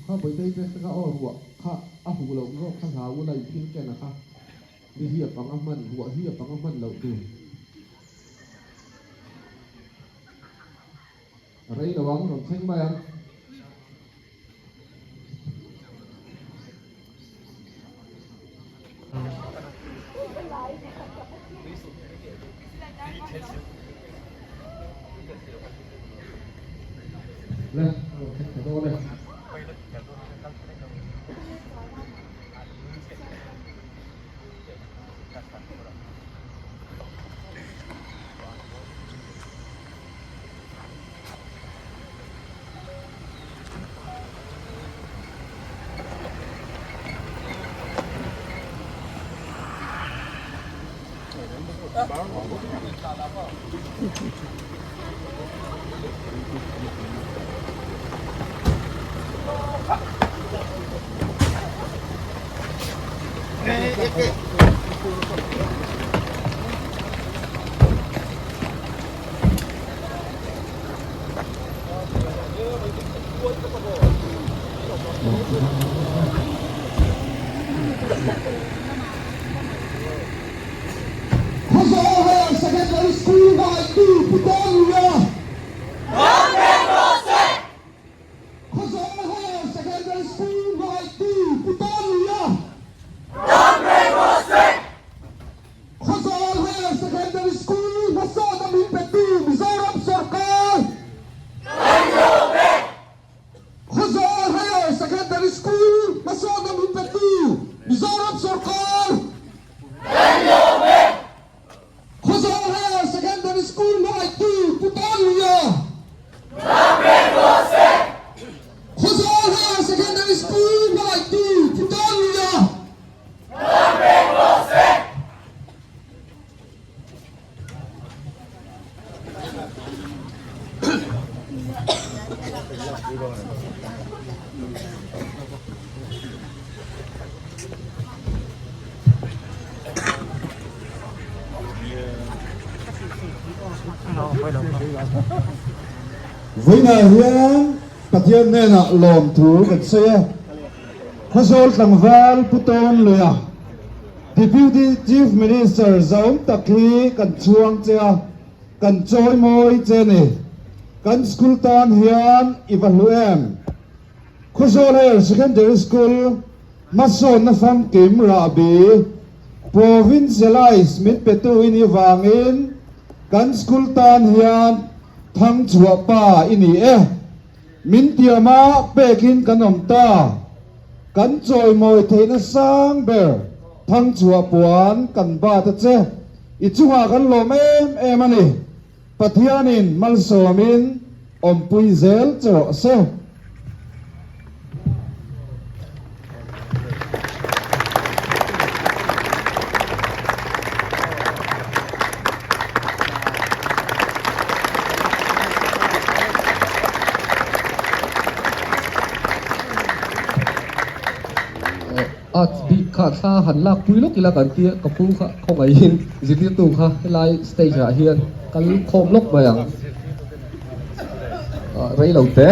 Kha Bawitei te kha aw ruah kha a huh loh zawk kha hlau ula i thil ken a kha mi hi a pang a hman ruah hi a pang a hman loh tur. A rei lo ang rawn thleng mai ang. Le, a rawn thleng ta dawn e. Khawzawl Higher Secondary School ngaitu Pu Tawnluia. Khawzawl Higher Secondary School ngaitu Pu Tawnluia. Khawzawl Higher Secondary School hmasawna min petu Mizoram sawrkar. Khawzawl Higher Secondary School hmasawna min petu Mizoram sawrkar. Khawzawl Higher Secondary School hmangaihtu Pu Tawnluia. Khawzawl Higher Secondary School hmangaihtu Pu Tawnluia. Vawiinah hian Pathian hnenah lawmthu kan sawi a. Khawzawl tlangval Pu Tawnluia, Deputy Chief Minister zaum tak hi kan chhuang che a, kan chawimawi che a ni. Kan school tan hian i va hlu em? Khawzawl Higher Secondary School hmasawnna famkim rahbi provincialize min petu i nih vangin kan school tan hian thangchhuah pa i ni e. Min tiama pekin kan awm ta. Kan chawimawi theihna sang ber thangchhuah puan kan bat a che. I chungah kan lawm em em a ni. Pathianin malsawmin awmpui zel che rawh se. Arts bik kha thla han lak pui lawk ila kan tia ka pu kha khawngaihin zirtirtu kha helai stage ah hian kal khawm lawk mai ang rei lo te.